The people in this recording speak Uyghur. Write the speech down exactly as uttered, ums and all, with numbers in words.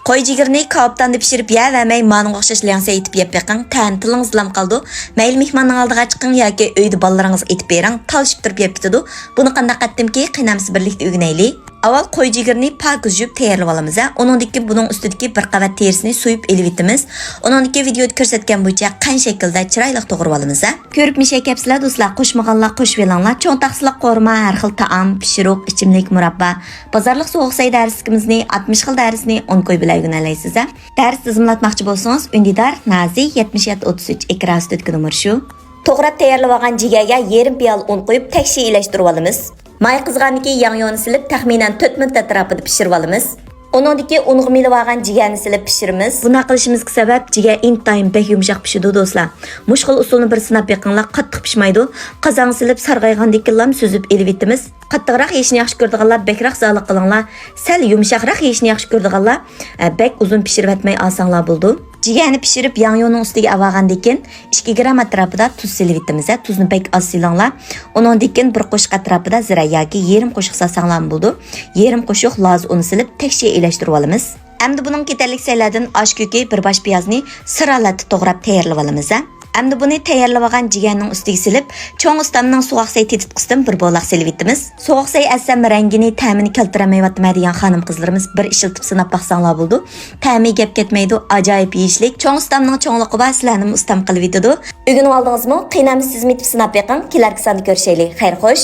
قوي جىگىرىنى كاۋاپتاندا پىشۇرۇپ يەۋەرمەي، مانىڭغا ئوخشاش لەڭسە ئېتىپ يەپ بېقىڭ، تەمى تىلىڭىزدا قالىدۇ. مەيلى مېھماننىڭ ئالدىغا چىقىڭ ياكى ئۆيدە بالىلىرىڭىزغا ئېتىپ بېرىڭ، تالىشىپ تۇرۇپ يەپ كېتىدۇ. بۇنى قانداق قىلدىمكى، قېنى ئەمىسە بىرلىكتە ئۆگىنەيلى. ئاۋۋال قوي جىگىرىنى پاكىز يۇيۇپ تەييارلىۋالىمىز ھە. ئۇنىڭدىن كېيىن بۇنىڭ ئۈستىدىكى بىر قەۋەت تېرىسىنى سويۇپ ئېلىۋېتىمىز. ئۇنىڭدىن كېيىن ۋىدىيودا كۆرسەتكەن بويىچە قەنت شەكلىدە چىرايلىق توغرىۋالىمىز ھە. كۆرۈپ مىشەي كەپسىلە دوستلار، قوشمىغانلار قوشۇۋېلىڭلار. چوڭ تاقسىلىق قورۇما، ھەر خىل تائام، پىشۇرۇق، ئىچىملىك، مۇراببا. بازارلىق سوغۇق سەي دەرسلىكىمىزنى، ئاتمىش خىل دەرسنى ئون كوي بىلەن ئۆگىنەلەيسىز ھە. دەرس تىزىملاتماقچى بولسىڭىز، ئۈندىدار، نازى، يەتمىش يەتتە ئوتتۇز ئۈچ، ئېكران ئۈستىدىكى نومۇر شۇ. توغراپ تەييارلىۋالغان جىگەرگە يېرىم پىيالە ئۇن قۇيۇپ، تەكشى ئىلەشتۈرۈۋالىمىز. ماي قىزغاندىن كېيىن ياڭيۇنى سېلىپ، تەخمىنەن تۆت مىنۇت ئەتراپىدا پىشۇرۇۋالىمىز. ئۇنىڭدىن كېيىن ئۇنغا مېلىۋالغان جىگەرنى سېلىپ پىشۇرىمىز. بۇنداق قىلىشىمىزغا سەۋەب، جىگەر ئىنتايىن بەك يۇمشاق پىشىدۇ دوستلار. مۇشۇ خىل ئۇسۇلنى بىر سىناپ بېقىڭلار، قاتتىق پىشمايدۇ. قازانغا سېلىپ سارغايغاندىن كېيىنلا سۈزۈپ ئېلىۋېتىمىز. قاتتىقراق يېيىشنى ياخشى كۆرىدىغانلار بەكرەك زالىق قىلىڭلار. سەل يۇمشاقراق يېيىشنى ياخشى كۆرىدىغانلار، ئە، بەك ئۇزۇن پىشۇرۇۋەتمەي ئالساڭلار بولىدۇ. جىگەرنى پىشۇرۇپ ياڭيۇنىڭ ئۈستىگە ئەۋالغاندىن كېيىن، ئىككى گرام ئەتراپىدا تۇز سېلىۋېتىمىز ھە. تۇزنى بەك ئاز سېلىڭلار. ئۇنىڭدىن كېيىن بىر قوشۇق ئەتراپىدا زىرە ياكى يېرىم قوشۇق سالساڭلارمۇ بولىدۇ. يېرىم قوشۇق لازا ئۇنى سېلىپ تەكشى ئىلەشتۈرۈۋالىمىز. ئەمدى بۇنىڭغا كېتەرلىك سەيلەردىن ئاش كۆكى، بىر باش پىيازنى سىر ھالەتتە توغراپ تەييارلىۋالىمىز ھە. ئەمدى بۇنى تەييارلىۋالغان جىگەرنىڭ ئۈستىگە سېلىپ، چوڭ ئۇستامنىڭ سوغۇق سەي تېتىتقۇسىدىن بىر بولاق سېلىۋېتىمىز. سوغۇق سەي ئەتسەم رەڭگىنى، تەمىنى كەلتۈرەلمەيۋاتىمەن دېگەن خانىم-قىزلىرىمىز بىر ئىشلىتىپ سىناپ باقساڭلار بولىدۇ. تەمى گەپ كەتمەيدۇ، ئاجايىپ يېيىشلىك. چوڭ ئۇستامنىڭ چوڭلۇقى بار، سىلەرنىمۇ ئۇستام قىلىۋېتىدۇ. ئۆگىنىۋالدىڭىزمۇ؟ قېنى ئەمىسە سىزمۇ ئېتىپ سىناپ بېقىڭ، كېلەركى ساندا كۆرۈشەيلى. خەير خوش.